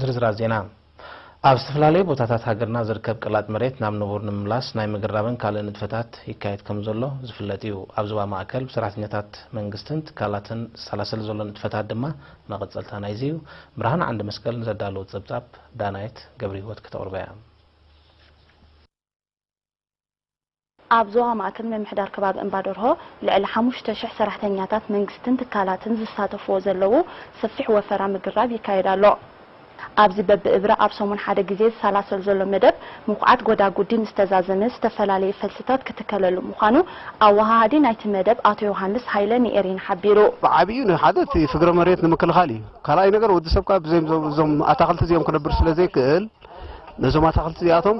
ዝርዝራት ዜና። ኣብ ዝተፈላለዩ ቦታታት ሃገርና ዝርከብ ቀላጥ መሬት ናብ ንቡር ንምምላስ ናይ ምግራብን ካልእ ንጥፈታት ይካየድ ከም ዘሎ ዝፍለጥ እዩ። ኣብ ዞባ ማእከል ብሰራሕተኛታት መንግስትን ትካላትን ዝሰላሰል ዘሎ ንጥፈታት ድማ መቐጸልታ ናይዚ እዩ። ብርሃን ዓንዲ መስቀል ንዘዳለዎ ጸብጻብ ዳናይት ገብረ ህይወት ከተቕርቦ እያ። ኣብ ዞባ ማእከል ምምሕዳር ከባቢ እምባደርሆ ልዕሊ ሓሙሽተ ሽሕ ሰራሕተኛታት መንግስትን ትካላትን ዝሳተፍዎ ዘለዉ ሰፊሕ ወፈራ ምግራብ ይካየድ ኣሎ። ኣብዚ በብእብረ ኣብ ሰሙን ሓደ ግዜ ዝሰላሰል ዘሎ መደብ ምኹዓት ጎዳጉዲ ምስ ተዛዘመ ዝተፈላለየ ፈልስታት ክትከለሉ ምዃኑ ኣወሃሃዲ ናይቲ መደብ ኣቶ ዮሃንስ ሃይለ ንኤሪን ሓቢሩ። ብዓብዩ ንሓደ እቲ ፍግረ መሬት ንምክልኻል እዩ። ካልኣይ ነገር ወዲ ሰብ ካብ ብዘይም እዞም ኣታኽልቲ እዚኦም ክነብር ስለ ዘይክእል ነዞም ኣታኽልቲ እዚኣቶም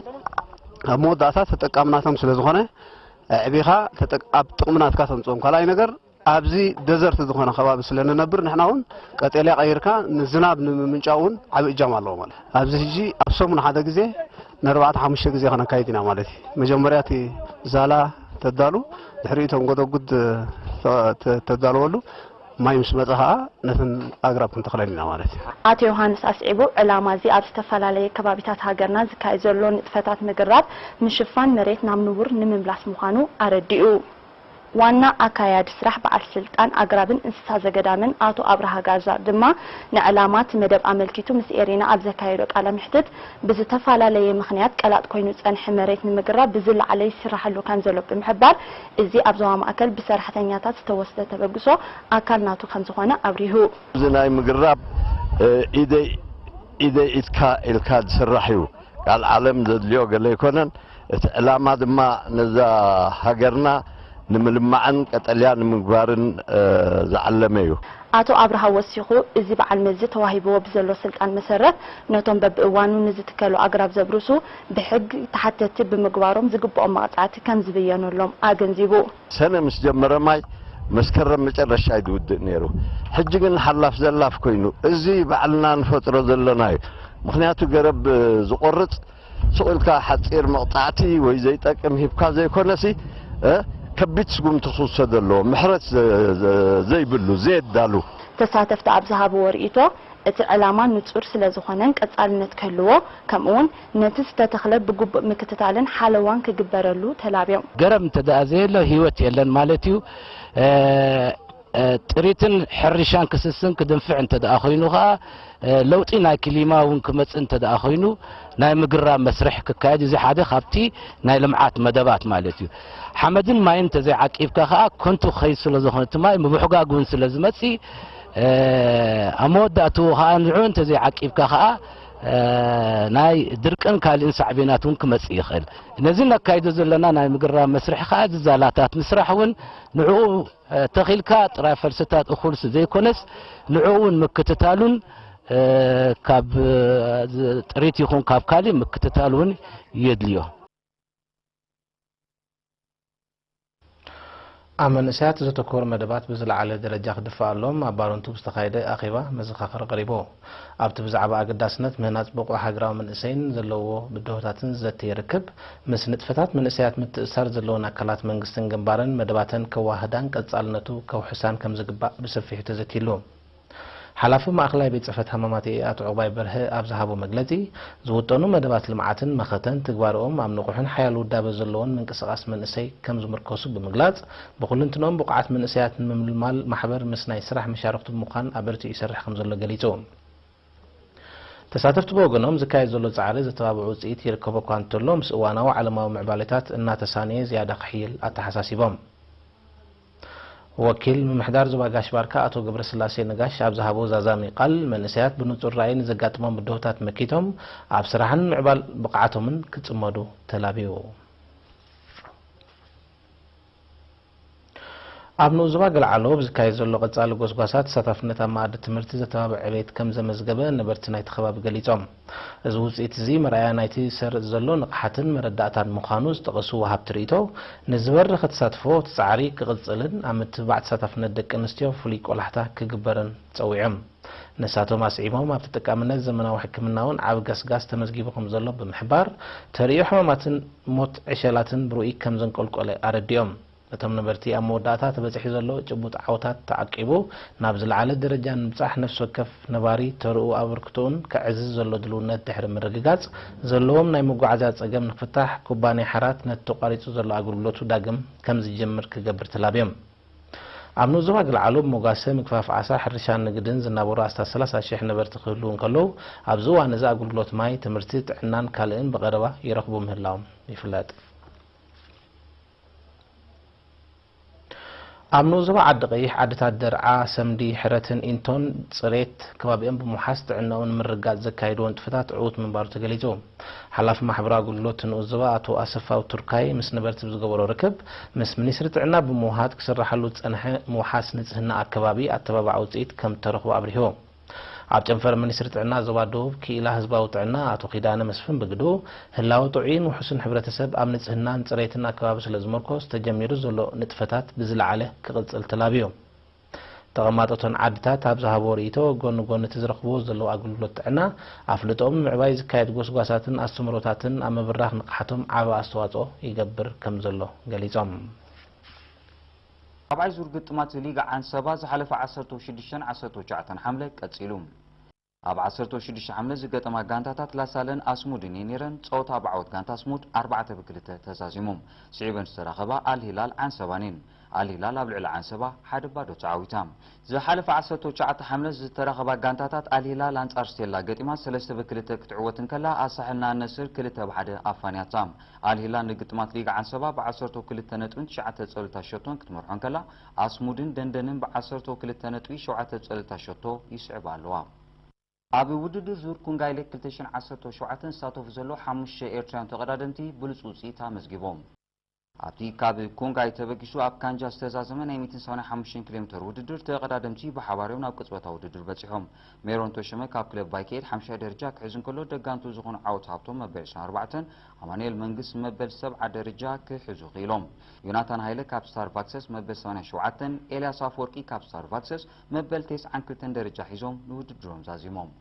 ኣብ መወዳእታ ተጠቃምናቶም ስለ ዝኾነ ኣዕቢኻ ተጠቅ- ኣብ ጥቕሚ ናትካ ተምፅኦም። ካልኣይ ነገር ኣብዚ ደዘርት ዝኾነ ከባቢ ስለ ንነብር ንሕና እውን ቀጠልያ ቀይርካ ንዝናብ ንምምንጫው እውን ዓቢ እጃም ኣለዎ ማለት እዩ። ኣብዚ ሕጂ ኣብ ሰሙን ሓደ ግዜ ንኣርባዕተ ሓሙሽተ ግዜ ከነካይድ ኢና ማለት እዩ። መጀመርያ እቲ ዛላ ተዳሉ፣ ድሕሪኡ እቶም ጎደጉድ ተ- ተ- ተዳለወሉ ማይ ምስ መጸ ኸኣ ነተን ኣግራብ ክንተኽለን ኢና ማለት እዩ። ኣቶ ዮሃንስ ኣስዒቡ፣ ዕላማ እዚ ኣብ ዝተፈላለየ ከባቢታት ሃገርና ዝካየድ ዘሎ ንጥፈታት ምግራብ ምሽፋን መሬት ናብ ንቡር ንምምላስ ምዃኑ ኣረዲኡ። ዋና ኣካያዲ ስራሕ በዓል ስልጣን ኣግራብን እንስሳ ዘገዳምን ኣቶ ኣብርሃ ጋዛ ድማ ንዕላማ እቲ መደብ ኣመልኪቱ ምስ ኤሪና ኣብ ዘካየዶ ቃለ ምሕትት ብዝተፈላለየ ምኽንያት ቀላጥ ኮይኑ ዝጸንሐ መሬት ንምግራብ ብዝለዓለ ይስራሓሉ ከም ዘሎ ብምሕባር፣ እዚ ኣብ ዞባ ማእከል ብሰራሕተኛታት ዝተወስደ ተበግሶ ኣካል ናቱ ከም ዝኾነ ኣብሪሁ። እዚ ናይ ምግራብ፣ እ፣ ኢደይ ኢደይ ኢድካ ኢልካ ዝስራሕ እዩ። ቃል ዓለም ዘድልዮ ገለ ኣይኮነን። እቲ ዕላማ ድማ ነዛ ሃገርና ንምልማዕን ቀጠልያ ንምግባርን፣ እ፣ ዝዓለመ እዩ። ኣቶ ኣብርሃ ወሲኹ፣ እዚ በዓል መዚ ተዋሂብዎ ብዘሎ ስልጣን መሰረት ነቶም በብእዋኑ ንዝትከሉ ኣግራብ ዘብርሱ ብሕጊ ተሓተትቲ ብምግባሮም ዝግብኦም መቕጻዕቲ ከም ዝብየነሎም ኣገንዚቡ። ሰነ ምስ ጀመረ ማይ መስከረም መጨረሻ እዩ ዝውድእ ነይሩ። ሕጂ ግን ሓላፍ ዘላፍ ኮይኑ፣ እዚ ባዕልና ንፈጥሮ ዘለና እዩ። ምኽንያቱ ገረብ ዝቆርጽ ሱቕ ኢልካ ሓጺር መቕጻዕቲ ወይ ዘይጠቅም ሂብካ ዘይኮነሲ፣ እ፣ ከቢድ ስጉምቲ ክውሰድ ኣለዎ። ምሕረት ዘ-፣ ዘ-፣ ዘይብሉ፣ ዘየዳሉ። ተሳተፍቲ ኣብ ዝሃብዎ ርእይቶ፣ እቲ ዕላማ ንጹር ስለ ዝኾነን ቀጻልነት ክህልዎ፣ ከምኡውን ነቲ ዝተተኽለ ብግቡእ ምክትታልን ሓለዋን ክግበረሉ ተላብዮም። ገረብ እንተ ደኣ ዘየሎ ህይወት የለን ማለት እዩ። እ፣ እ፣ ጥሪትን ሕርሻን ክስስን ክድንፍዕ እንተ ደኣ ኮይኑ ኸኣ፣ እ፣ ለውጢ ናይ ክሊማ እውን ክመጽእ እንተ ደኣ ኮይኑ፣ ናይ ምግራብ መስርሕ ክካየድ፣ እዚ ሓደ ካብቲ ናይ ልምዓት መደባት ማለት እዩ። ሓመድን ማይን እንተ ዘይዓቂብካ ኸኣ፣ ከንቱ ክኸይድ ስለ ዝኾነ፣ እቲ ማይ ምብሕጓግ እውን ስለ ዝመጽእ፣ እ፣ ኣብ መወዳእትኡ ኸኣ ንዕኡ እንተ ዘይዓቂብካ ኸኣ፣ እ፣ ናይ ድርቅን ካልእን ሳዕቤናት እውን ክመጽእ ይኽእል። ነዚ ነካይዶ ዘለና ናይ ምግራብ መስርሕ ኸኣ፣ እዚ ዛላታት ምስራሕ እውን ንዕኡ እ፣ ተኺልካ ጥራይ ፈልስታት እኹል ዘይኮነስ፣ ንዕኡ እውን ምክትታሉን፣ እ፣ ካብ፣ እ፣ ዝ-፣ ጥሪት ይኹን ካብ ካልእ ምክትታል እውን የድልዮ። ኣብ መንእሰያት ዘተኮሩ መደባት ብዝለዓለ ደረጃ ክድፈኣሎም ኣብ ባረንቱ ብዝተኻየደ ኣኼባ መዘኻኸሪ ቀሪቡ። ኣብቲ ብዛዕባ ኣገዳስነት ምህናጽ ብቑዕ ሃገራዊ መንእሰይን ዘለዎ ብድሆታትን ዝዘተየ ርክብ፣ ምስ ንጥፈታት መንእሰያት ምትእስሳር ዘለወን ኣካላት መንግስትን ግንባርን መደባተን ከዋህዳን ቀጻልነቱ ከውሕሳን ከም ዝግባእ ብሰፊሑ ተዘትይሉ። ሓላፊ ማእከላይ ቤት ጽሕፈት ሃማማተኤ ኣቶ ዑቕባይ በርሀ ኣብ ዝሃቦ መግለጺ፣ ዝውጠኑ መደባት ልምዓትን መኸተን ትግባረኦም ኣብ ንቑሕን ሓያል ውዳበ ዘለዎን ምንቅስቓስ መንእሰይ ከም ዝምርኮሱ ብምግላጽ፣ ብኹልንትንኦም ብቑዓት መንእሰያት ንምምልማል ማሕበር ምስ ናይ ስራሕ መሻርኽቱ ብምዃን ኣበርቲዑ ይሰርሕ ከም ዘሎ ገሊጹ። ተሳተፍቲ ብወገኖም ዝካየድ ዘሎ ጻዕሪ ዘተባብዕ ውጽኢት ይርከቦ እኳ እንተሎ፣ ምስ እዋናዊ ዓለማዊ ምዕባሌታት እናተሳነየ ዝያዳ ክሕይል ኣተሓሳሲቦም። ወኪል ምምሕዳር ዞባ ጋሽ ባርካ ኣቶ ገብረስላሴ ነጋሽ ኣብ ዝሃቦ ዛዛሚ ቃል፣ መንእሰያት ብንጹር ራእይ ንዘጋጥሞም ብድሆታት መኪቶም ኣብ ስራሕን ምዕባል ብቕዓቶምን ክጽመዱ ተላብዩ። ኣብ ንኡስ ዞባ ገለዓሎ ብዝካየድ ዘሎ ቀጻሊ ጎስጓሳት ተሳታፍነት ኣብ መኣዲ ትምህርቲ ዘተባብዕ ዕቤት ከም ዘመዝገበ ነበርቲ ናይቲ ከባቢ ገሊጾም። እዚ ውጽኢት እዚ መርኣያ ናይቲ ዝሰርጽ ዘሎ ንቕሓትን መረዳእታን ምዃኑ ዝጠቐሱ ወሃብቲ ርእይቶ፣ ንዝበረኸ ተሳትፎ እቲ ጻዕሪ ክቕጽልን ኣብ ምትብባዕ ተሳታፍነት ደቂ ኣንስትዮ ፍሉይ ቆላሕታ ክግበርን ጸዊዖም። ንሳቶም ኣስዒቦም፣ ኣብ ተጠቃምነት ዘመናዊ ሕክምና እውን ዓቢ ገስጋስ ተመዝጊቡ ከም ዘሎ ብምሕባር፣ ተርእዮ ሕማማትን ሞት ዕሸላትን ብርኡይ ከም ዘንቆልቆለ ኣረዲኦም። እቶም ነበርቲ ኣብ መወዳእታ ተበጺሑ ዘሎ ጭቡጥ ዓወታት ተዓቂቡ ናብ ዝለዓለ ደረጃ ንምብጻሕ ነፍሲ ወከፍ ነባሪ ተርኡ ኣበርክቶኡን ከዕዝዝ ዘሎ ድልውነት ድሕሪ ምርግጋጽ፣ ዘለዎም ናይ መጓዓዝያ ጸገም ንክፍታሕ ኩባንያ ሓራት ነቲ ተቋሪጹ ዘሎ ኣገልግሎቱ ዳግም ከም ዝጅምር ክገብር ተላብዮም። ኣብ ንኡስ ዞባ ገልዓሎ ብሞጋሰ ምግፋፍ ዓሳ፣ ሕርሻን ንግድን ዝናበሩ ኣስታት ሰላሳ ሽሕ ነበርቲ ክህልዉ እንከለዉ፣ ኣብዚ እዋን እዚ ኣገልግሎት ማይ፣ ትምህርቲ፣ ጥዕናን ካልእን ብቐረባ ይረኽቡ ምህላዎም ይፍለጥ። ኣብ ንኡስ ዞባ ዓዲ ቀይሕ ዓድታት ደርዓ፣ ሰምዲ፣ ሕረትን ኢንቶን ጽሬት ከባቢኦም ብምውሓስ ጥዕናኦም ንምርግጋጽ ዘካየድዎ ንጥፈታት ዕዉት ምንባሩ ተገሊጹ። ሓላፊ ማሕበራዊ ኣገልግሎት ንኡስ ዞባ ኣቶ ኣሰፋው ቱርካይ ምስ ነበርቲ ብዝገበሮ ርክብ፣ ምስ ሚኒስትሪ ጥዕና ብምውሃድ ክስራሓሉ ዝጸንሐ ምውሓስ ንጽህና ኣከባቢ ኣተባባዒ ውጽኢት ከም እተረኽቦ ኣብሪሁ። ኣብ ጨንፈር ሚኒስትሪ ጥዕና ዞባ ደቡብ ክኢላ ህዝባዊ ጥዕና ኣቶ ኪዳነ መስፍን ብግድኡ፣ ህላወ ጥዑይን ውሑስን ሕብረተሰብ ኣብ ንጽህናን ጽሬትን ኣከባቢ ስለ ዝምርኮስ ተጀሚሩ ዘሎ ንጥፈታት ብዝለዓለ ክቕጽል ተላብዩ። ተቐማጦ እተን ዓድታት ኣብ ዝሃብዎ ርእይቶ፣ ጎኒ ጎኒ እቲ ዝረኽብዎ ዘለዉ ኣገልግሎት ጥዕና ኣፍልጦኦም ንምዕባይ ዝካየድ ጎስጓሳትን ኣስተምህሮታትን ኣብ ምብራኽ ንቕሓቶም ዓቢ ኣስተዋጽኦ ይገብር ከም ዘሎ ገሊጾም። ራብዓይ ዙር ግጥማት ሊግ ዓንሰባ ዝሓለፈ ዓሰርተ ሽዱሽተን ዓሰርተ ትሽዓተን ሓምለ ቀጺሉ። ኣብ ዓሰርተ ሽዱሽተ ሓምለ ዝገጠማ ጋንታታት ላሳለን ኣስሙድን እየን ነይረን። ጸወታ ብዓወት ጋንታ ኣስሙድ ኣርባዕተ ብክልተ ተዛዚሞም። ስዒበን ዝተራኸባ ኣልሂላል ዓንሰባን እየን። ኣልሂላል ኣብ ልዕሊ ዓንሰባ ሓደ ባዶ ተዓዊታ። ዝሓለፈ ዓሰርተ ትሽዓተ ሓምለ ዝተራኸባ ጋንታታት ኣልሂላል ኣንጻር ስቴላ ገጢማ ሰለስተ ብክልተ ክትዕወት እንከላ፣ ኣሳሕል ንኣልነስር ክልተ ብሓደ ኣፋንያታ። ኣልሂላል ንግጥማት ሊግ ዓንሰባ ብዓሰርተ ክልተ ነጥብን ትሽዓተ ጸወታ ሸቶን ክትመርሖ እንከላ፣ ኣስሙድን ደንደንን ብዓሰርተ ክልተ ነጥቢ ሸውዓተ ጸወታ ሸቶ ይስዕባ ኣለዋ። ኣብ ውድድር ዙር ኩንጋይ ሌግ ክልተ ሽሕን ዓሰርተ ሸውዓተን ዝሳተፉ ዘለዉ ሓሙሽተ ኤርትራውያን ተቐዳደምቲ ብሉጽ ውጽኢት ኣመዝጊቦም። ኣብቲ ካብ ኩንጋይ ተበጊሱ ኣብ ካንጃ ዝተዛዘመ ናይ ሚእትን ሰብዓን ሓሙሽተን ኪሎ ሜተር ውድድር ተቐዳደምቲ ብሓባር እዮም ናብ ቅጽበታዊ ውድድር በጺሖም። ሜሮን ተሾመ ካብ ክለብ ባይከኤድ ሓምሻይ ደረጃ ክሕዝ እንከሎ፣ ደጋንቱ ዝኾኑ ዓወት ሃብቶም መበል ዕስራን ኣርባዕተን፣ ኣማኑኤል መንግስ መበል ሰብዓ ደረጃ ክሕዙ ክኢሎም። ዮናታን ሃይለ ካብ ስታር ቫክሰስ መበል ሰማንያን ሸውዓተን፣ ኤልያስ ኣፈወርቂ ካብ ስታር ቫክሰስ መበል ተስዓን ክልተን ደረጃ ሒዞም ንውድድሮም ዛዚሞም።